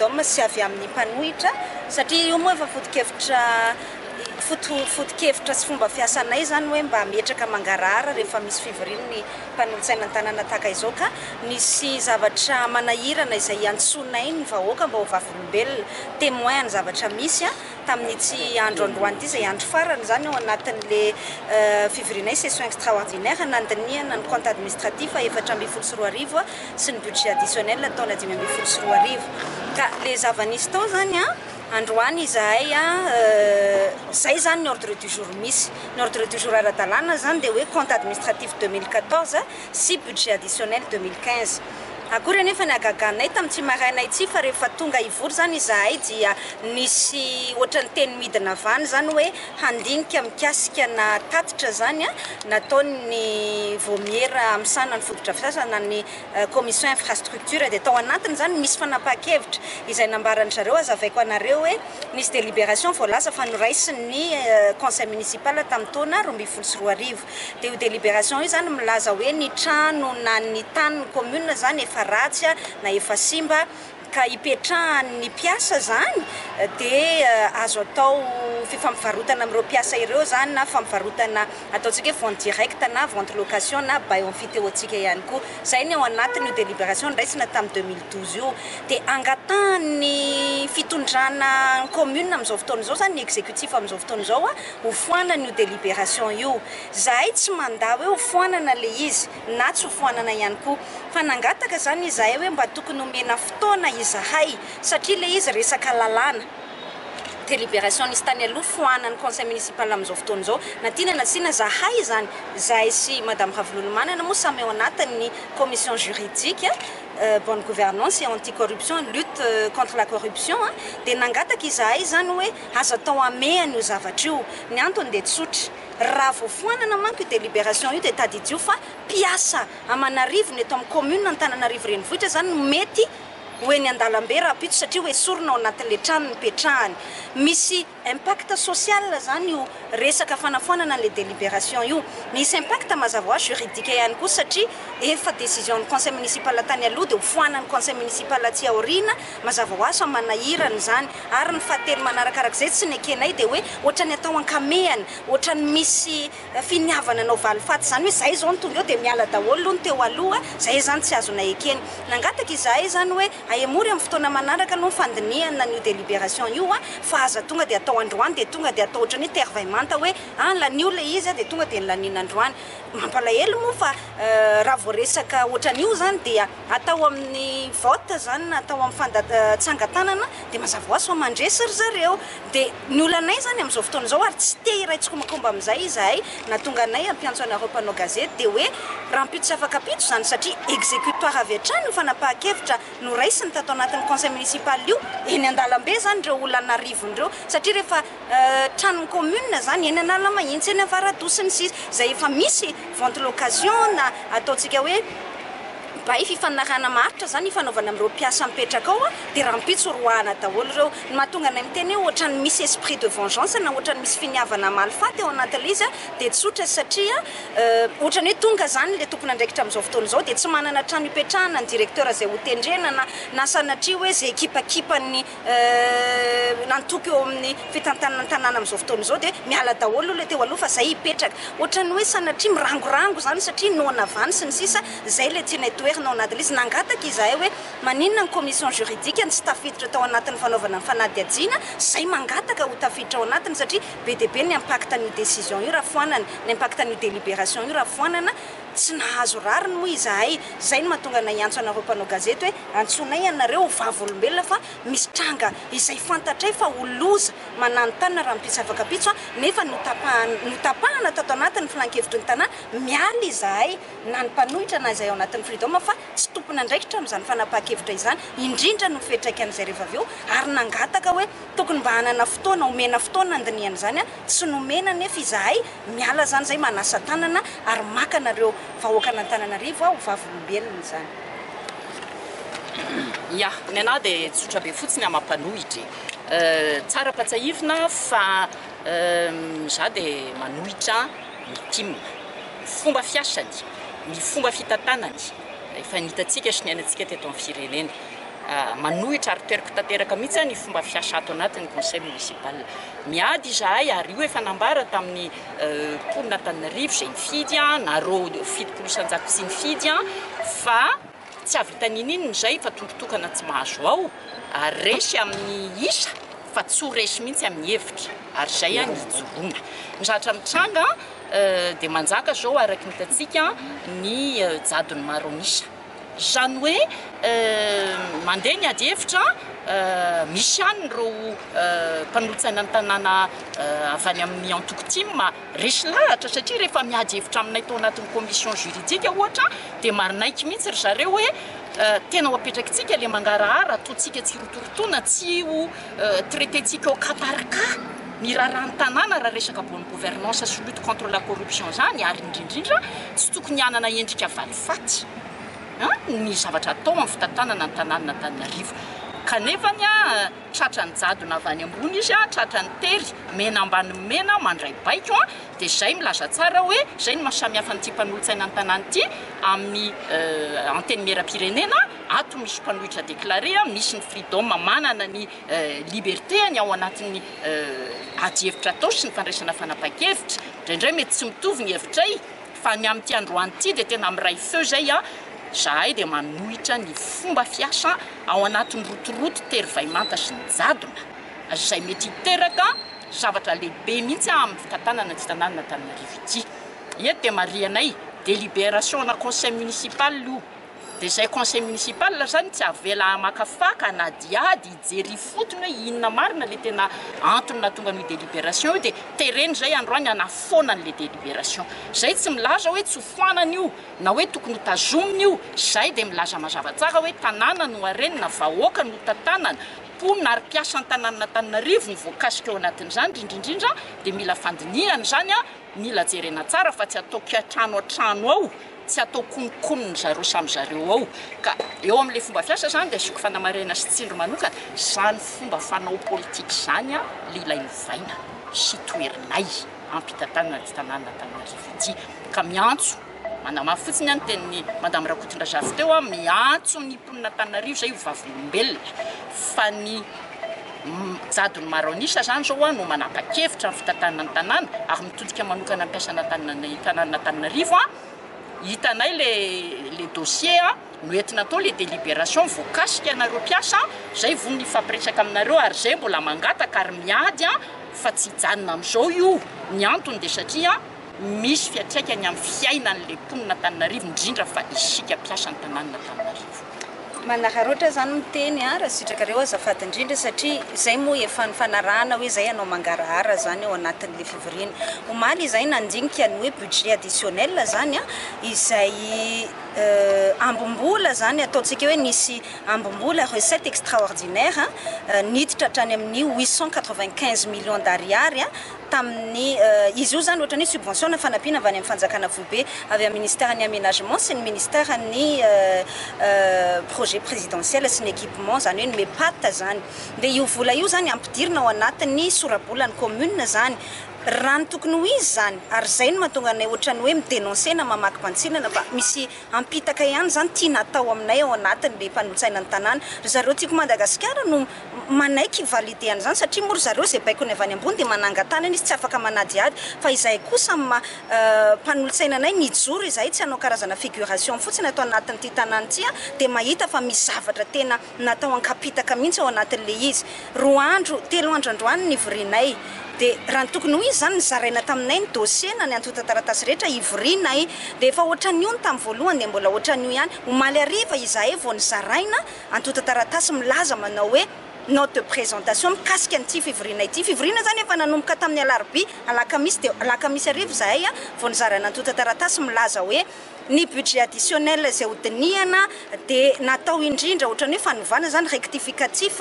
Freedom sy avy amin'ny mpanohitra satria io moa efa foto-kevitra foto foto-kevitra sy fomba fiasanay izany hoe mba hametraka mangarahara rehefa misy fivorian'ny mpanolotsaina an-tanàna tahaka izao ka nisy zavatra manahirana izay iantsoanay ny vahoaka mba ho vavolombelona, témoin, ny zavatra misy tamin'ity andro androany ity izay andro farany izany ao anatin'le fivorianay session extraordinaire nandinihana ny compte administratif 2014 sy ny budget additionnel taona 2015. Ka le zava-nisy tao izany an, androany izahay an, izay izany ny ordre du jour misy. Ny ordre du jour ara-dalàna izany dia hoe compte administratif 2014 sy budget additionnel 2015. Akory anefa ny hagaganay tamin'ity maraina ity fa rehefa tonga hivory izany izahay dia nisy ohatran'ny teny midina avy any izany hoe handinika mikasika na tatitra izany nataon'ny vaomiera misahana ny fotodrafitrasa na ny commission infrastructure dia tao anatiny izany misy fanapahan-kevitra izay nambaran-dry zareo hazavaiko anareo hoe nisy délibération voalaza fa noraisin'ny conseil municipal tamin'ny taona 2012. Dia io délibération io izany milaza hoe ny trano na ny tanin'ny commune izany efa ratsy na efa simba ka ipetrahan'ny mpiasa izany dia azo atao fifampivarotana amin'ireo mpiasa ireo izany na fampivarotana ataontsika hoe vente directe na vente location na bail emphytéotique ihany koa. Izay ny ao anatin'io délibération noraisina tamin'ny 2012 io. Dia angatahan'ny fitondrana ny commune amin'izao fotoana izao izany, ny exécutif amin'izao fotoana izao ho foanana io délibération io. Zahay tsy mandà hoe ho foanana le izy na tsy ho foanana ihany koa. Fa nangataka zany izahay hoe mba tokony omena fotoana izahay satria le izy resaka lalàna. Délibération nisy tany aloha foanan'ny conseil municipal amin'izao fotoana izao. Na tiana na tsy tiana zahay izany, zahay sy madame Ravololomanana moa samy ao anatin'ny commission juridique, bonne gouvernance et anti-corruption, lutte contre la corruption, dia nangataka izahay izany hoe Aza atao hamehana io zavatra io. Ny antony dia tsotra. Raha vao foanana manko io délibération io dia tadidio fa mpiasa aman'arivony eto amin'ny commune Antananarivo renivohitra izany no mety ho eny an-dalambe rahampitso satria ho esorina ao anatin'ilay trano nipetrahany. Misy impact social izany io resaka fanafoanana an'ilay délibération io. Misy impact mazava ho azy juridique ihany koa satria efa décision ny conseil municipal tany aloha dia ho foanan'ny conseil municipal aty aoriana, mazava ho azy fa manahirana izany. Ary ny fahatelo manarakarak'izay tsy nekenay dia hoe ohatran'ny atao ankamehana, ohatran'ny misy finiavana hanao valifaty izany hoe izay izao no tonga eo dia miala daholo aloha ny teo aloha, izay izany tsy azonay ekena. Nangataka izahay izany hoe ahemory amin'ny fotoana manaraka aloha ny fandinihana an'io délibération io fa aza tonga dia atao androany dia tonga dia atao ohatran'ny hoe tervay manta hoe ah lanio ilay izy dia tonga dia nolaniana androany. Mampalahelo moa fa raha vao resaka ohatran'io izany dia atao amin'ny vote izany na atao amin'ny fanda tsangan-tanana dia mazava ho azy fa mandresy ry zareo. Dia ny olanay izany amin'izao fotoana izao ary tsy te hiray tsikombakomba amin'izay izahay na tonga anay hampiantso anareo mpanao gazety dia hoe rahampitso sy afak'ampitso izany satria exécutoire avy hatrany io fanapahan-kevitra noraisiny tato anatin'ny conseil municipal io eny an-dalambe izany ireo olona an'arivony ireo satria rehefa tranon'ny commune izany eny Analamahitsy, eny Avaradoha sy ny sisa izay efa misy vente location na ataontsika hoe bail fifanarahana maharitra izany ifanaovana amin'ireo mpiasa mipetraka ao dia rahampitso roahana daholo ireo. Ny mahatonga anay miteny hoe ohatran'ny misy esprit de vengeance na ohatran'ny misy finiavana hamaly faty ao anatin'ilay izy dia tsotra satria ohatran'ny hoe tonga izany ilay tompon'andraikitra amin'izao fotoana izao dia tsy manana trano hipetrahana ny directeur izay hotendrena na na sanatria hoe izay ekipakipan'ny Nantoko eo amin'ny fitantanana ny tanàna amin'izao fotoana izao dia miala daholo aloha ilay teo aloha fa izay hipetraka. Ohatran'ny hoe sanatria mirangorango izany satria noana avy any sy ny sisa Izay ilay tianay toherina ao anatin'ilay izy. Nangataka izahay hoe maninona ny commission juridique no tsy tafiditra tao anatin'ny fanaovana ny fanadihadiana, izay mangataka ho tafiditra ao anatiny satria be dia be ny impact an'io décision io raha foanana, ny impact an'io délibération io raha foanana. Tsy nahazo rariny moa izahay, izay no mahatonga anay hiantso anareo mpanao gazety hoe antsoinay ianareo ho vavolombelona fa misy tranga izay fantatray fa ho loza mananontanona rahampitso afak'ampitso nefa notapahana tato anatin'ny filankevitry ny tanàna, miala izahay na ny mpanohitra na izay ao anatin'ny Freedom fa tsy tompon'andraikitra amin'izany fanapahan-kevitra izany, indrindra no fiantraikan'izay rehefa avy eo ary nangataka hoe tokony mba hanana fotoana, omena fotoana handinihana izany, tsy nomena anefa izahay. Miala zany zay manasa tanana ary maka anareo vahoakan'Antananarivo aho ho vavolombelona izany. Ya, ny anah dia tsotra be fotsiny amin'ny mampanohitra e. Tsara ampatsahivina fa za dia manohitra ny tim. Ny fomba fiasany, ny fomba fitantanany, efa nihitantsika sy niainantsika teto amin'ny firenena. Manohitra ary toeriko tanteraka mihitsy ny fomba fiasa ato anatin'ny conseil municipal. Miady izahay ary io efa nambara tamin'ny mponina Antananarivo izay nifidy, nareo 170 tsy nifidy fa tsy hahavita n'inon'inona izay fa tompo tokana tsy mahazo ao ary resy amin'ny isa fa tsy ho resy mihitsy amin'ny hevitra ary izay ny ijoroana. Ny zavatra mitranga dia manjaka izao araka ny hitantsika ny jadon'ny maro an'isa. Izany hoe mandeha ny ady hevitra, misy ihany ireo mpanolotsaina ny tanàna avy any amin'ny antoko tim resy lahatra satria rehefa miady hevitra aminay tao anatin'ny commission juridique ohatra dia manaiky mihitsy ry zareo hoe tena ho apetrakitsika ilay mangarahara, ataontsika tsy rotorotoana, tsy ho traiter-tsika au cas par cas ny raharahan'ny tanàna raha resaka bonne gouvernance sy lutte contre la corruption izany ary indrindrindra tsy tokony hanana endrika valifaty ny zavatra atao amin'ny fitantanana ny tanànan'Antananarivo. Kanefa ny tratra ny jadona avy any ambony izy, tratra ny tery, mena ambany mena, mandray baiko, dia izay milaza tsara hoe izay no mahasamihafa an'ity mpanolotsaina ny tanàna ity amin'ny antenimieram-pirenena, ato misy mpanohitra déclaré, misy ny freedom manana ny liberté-ny ao anatin'ny adihevitra atao sy ny fandraisana fanapahan-kevitra. Indraindray mety tsy mitovy ny hevitray fa ny amin'ity androany ity dia tena miray feo izay, izahay dia manohitra ny fomba fiasa ao anatin'ny rotoroto tery vay manta sy ny jadona izay mety hiteraka zavatra lehibe mihitsy amin'ny fitantanana ity tanànan'Antananarivo ity. Eto dia marihanay, délibération-na conseil municipal io. Dia izay conseil municipal zany tsy avela hamakafaka, hanadihady, hijery ifotony hoe inona marina ilay tena antony nahatonga an'io délibération io dia terena izay androany hanafoana an'ilay délibération. Izay tsy milaza hoe tsy ho foanana io na hoe tokony ho tazomina io, izay dia milaza mazava tsara hoe tanàna no harenina, vahoaka no tantanana, mponina ary mpiasa an-tanànan'Antananarivo no voakasika ao anatin'izany, indrindra indrindra dia mila fandinihana izany, mila jerena tsara fa tsy atao kiantrano an-trano ao. Tsy atao kononkonony zareo samy zareo ao. Ka eo amin'ilay fomba fiasa izany dia asiako fanamarihana sy tsindry manokana, izany fomba fanao politika izany ilay ilaina ovaina sy toherinay ampitantanana ity tanànan'Antananarivo ity. Ka miantso, manamafy fotsiny aho ny tenin'i Madame Rakotondrazafy teo aho, miantso ny mponin'Antananarivo izay ho vavolombelona fa ny jadon'ny maro an'isa izany izao no manapa-kevitra ny fitantanana ny tanàna ary mitodika manokana ny mpiasan'Antananarivo tanànan'Antananarivo. Hitanay le le dossier noentina tao le délibération voakasika anareo mpiasa, zay vonona hifampiresaka aminareo ary zay mbola mangataka ary miady fa tsy hijanona amin'izao io, ny antony dia satria misy fiantraikany amin'ny fiainan'le mponin'Antananarivo indrindra fa isika mpiasan'ny tanànan'Antananarivo. Manararaotra zany miteny a, raha sitrakareo azafady indrindra satria zay moa efa nifanarahana hoe zay hanao mangarahara zany ao anatin'le fivoriana. Omaly izahay nandinika ny hoe budget additionnel zany a, izay ambim-bola zany ataontsika hoe nisy ambim-bola recette extraordinaire niditra hatrany amin'ny 895 millions d'ariary tamin'ny izy io izany ohatran'ny hoe subvention na fanampiana avy any amin'ny fanjakana foibe avy amin'ny ministère ny aménagement sy ny ministère ny projet présidentiel sy ny équipement izany hoe ny MEPAT izany dia io vola io izany ampidirina ao anatin'ny sora-bolan'ny commune izany raha ny tokony ho izy izany ary izay no mahatonga anay ohatran'ny hoe mi-dénoncer na mamaky bantsilana fa misy ampitaka ihany izany tiana atao aminay ao anatin'ilay mpanolotsaina ny tanàna ry zareo Tiako Madagasikara no manaiky hi-valider an'izany satria moa ry zareo izay baikony avy any ambony dia manangan-tanana izy tsy afaka manadihady fa izahay kosa amin'ny maha mpanolotsaina anay nijoro izahay tsy hanao karazana figuration fotsiny ato anatin'ity tanàna ity dia mahita fa misy zavatra tena natao ankapitaka mihitsy ao anatin'ilay izy. Roa andro, telo andro androany nivorianay dia raha ny tokony ho izy izany nozaraina taminay ny dossier na ny antontan-taratasy rehetra hivorianay dia efa ohatran'io ny tamin'ny voalohany dia mbola ohatran'io ihany. Omaly hariva izahay vao nozaraina antontan-taratasy milaza manao hoe note de présentation mikasika an'ity fivoriana ity. Fivoriana izany efa nanomboka tamin'ny alarobia, alakamisy dia alakamisy hariva izahay vao nizarana antontan-taratasy milaza hoe ny budget additionnel izay hodinihana dia natao indrindra ohatran'ny hoe fanovana izany, rectificatif,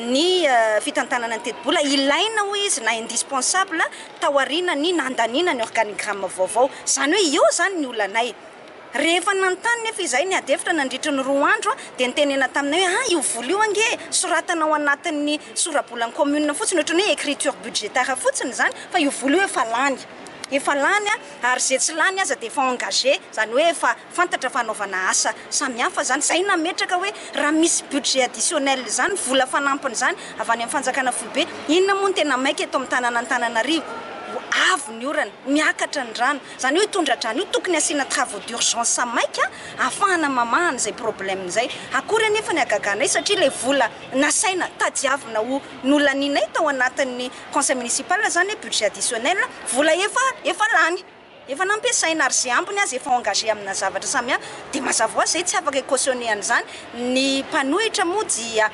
ny fitantanana ny tetibola ilaina hoy izy na indispensable taorian'ny nandaniana ny organigramme vaovao. Izany hoe eo izany ny olanay. Rehefa nanontany nefa izahay niady hevitra nandritry ny roa andro dia nitenena taminay hoe ah io vola io ange soratana ao anatin'ny sora-bolan'ny commune fotsiny ohatran'ny hoe écriture budgétaire fotsiny izany fa io vola io efa lany. efa lany ary izay tsy lany aza dia efa engagé, izany hoe efa fantatra fa hanaovana asa samihafa izany. Izay nametraka hoe raha misy budget additionnel izany, vola fanampiny izany avy any amin'ny fanjakana foibe, inona moa no tena maika eto amin'ny tanàn'Antananarivo? Avy ny orana, miakatra ny rano, izany hoe io tondra-drano io tokony asiana travaux d'urgence maika ahafahana mamaha an'izay problème izay. Akory anefa ny hagaganay satria ilay vola nasaina tadiavina ho nolanianay tao anatin'ny conseil municipal izany hoe budget additionnel, vola efa efa lany, efa nampiasaina ary izay ambiny aza efa engagé amina zavatra samihafa dia mazava ho azy izay tsy afaka hi-cautionner an'izany. Ny mpanohitra moa dia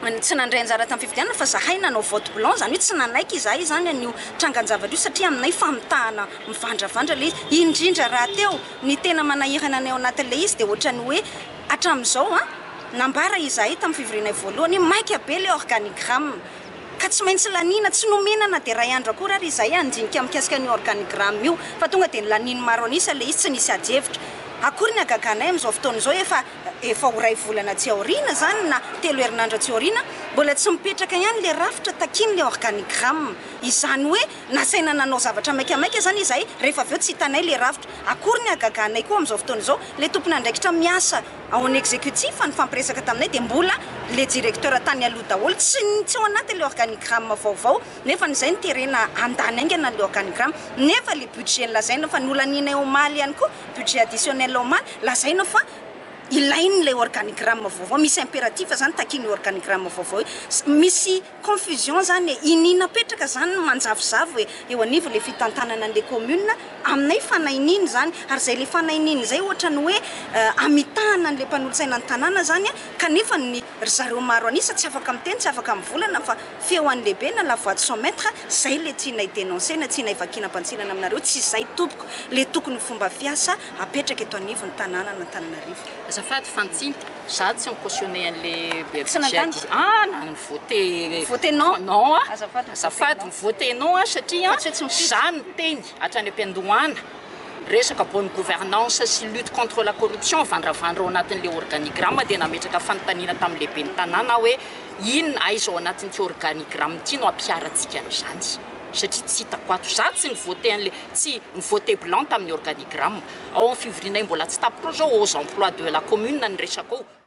tsy nandray anjara tamin'ny fifidianana fa zahay nanao vote blanc, izany hoe tsy nanaiky izahay izany an'io trangan-javatra io satria aminay famitahana mivandravandra ilay izy, indrindra rahateo ny tena manahirana anay ao anatin'ilay izy dia ohatran'ny hoe hatramin'izao an, nambara izahay tamin'ny fivorianay voalohany hoe maika be ilay organigramme ka tsy maintsy laniana, tsy nomena na dia iray andro akory ary izahay handinika mikasika an'io organigramme io fa tonga dia nolanian'ny maro an'isa ilay izy, tsy nisy adihevitra akory ny hagaganay amin'izao fotoana izao efa Efa ho iray volana aty aoriana izany na telo herinandro aty aoriana, mbola tsy mipetraka ihany ilay rafitra takian'ilay organigramme. Izany hoe nasaina nanao zavatra maikamaika izany izahay, rehefa avy eo tsy hitanay ilay rafitra. Akory ny hagaganay koa amin'izao fotoana izao, ilay tompon'andraikitra miasa ao amin'ny executif nifampiresaka taminay dia mbola ilay directeur tany aloha daholo, tsy tsy ao anatin'ilay organigramme vaovao, nefa izay no terena handany haingana an'ilay organigramme. Nefa ilay budget nolazaina fa nolanianay omaly ihany koa, budget additionnel omaly, lazaina fa ilain'ilay organigramme vaovao, misy impératif zany takian'io organigramme vaovao io, misy confusion zany e, iniana apetraka zany ny manjavozavo e, eo anivon'ilay fitantanana an'ilay commune, aminay fanahinina izany, ary izay ilay fanahinina izay ohatran'ny hoe amitahana an'ilay mpanolotsaina ny tanàna zany kanefa ny ry zareo maro an'isa tsy afaka miteny, tsy afaka mivolana fa feo an'ny lehibe na la voix de son maître, zay ilay tianay dénoncer-na, tianay vakiana bantsilana aminareo, tsy izay tompoko ilay tokony ho fomba fiasa apetraka eto anivon'ny tanànan'Antananarivo. Azafady Fantsinta, za tsy mi-cautionner an'le Tsy nandany? Ah na ni-voter Voter non? non ah, Azafady, mi-voter azafady non. mi-voter non ah satria Fa tsy hoe tsy mifidy. za niteny hatrany am-piandohana resaka bonne gouvernance sy lutte contre la corruption vandravandra ao anatin'le organigramme dia nametraka fanontaniana tamin'ny lehiben'ny tanàna aho hoe inona aiza ao anatin'ity organigramme ity no ampiharantsika an'izany satria tsy hitako ato, za tsy ni-voter an'le tsy ni-voter blanc tamin'ny organigramme. Ao amin'ny fivorianay mbola tsy tapitra ao izao aux emplois de la commune ny resaka ao.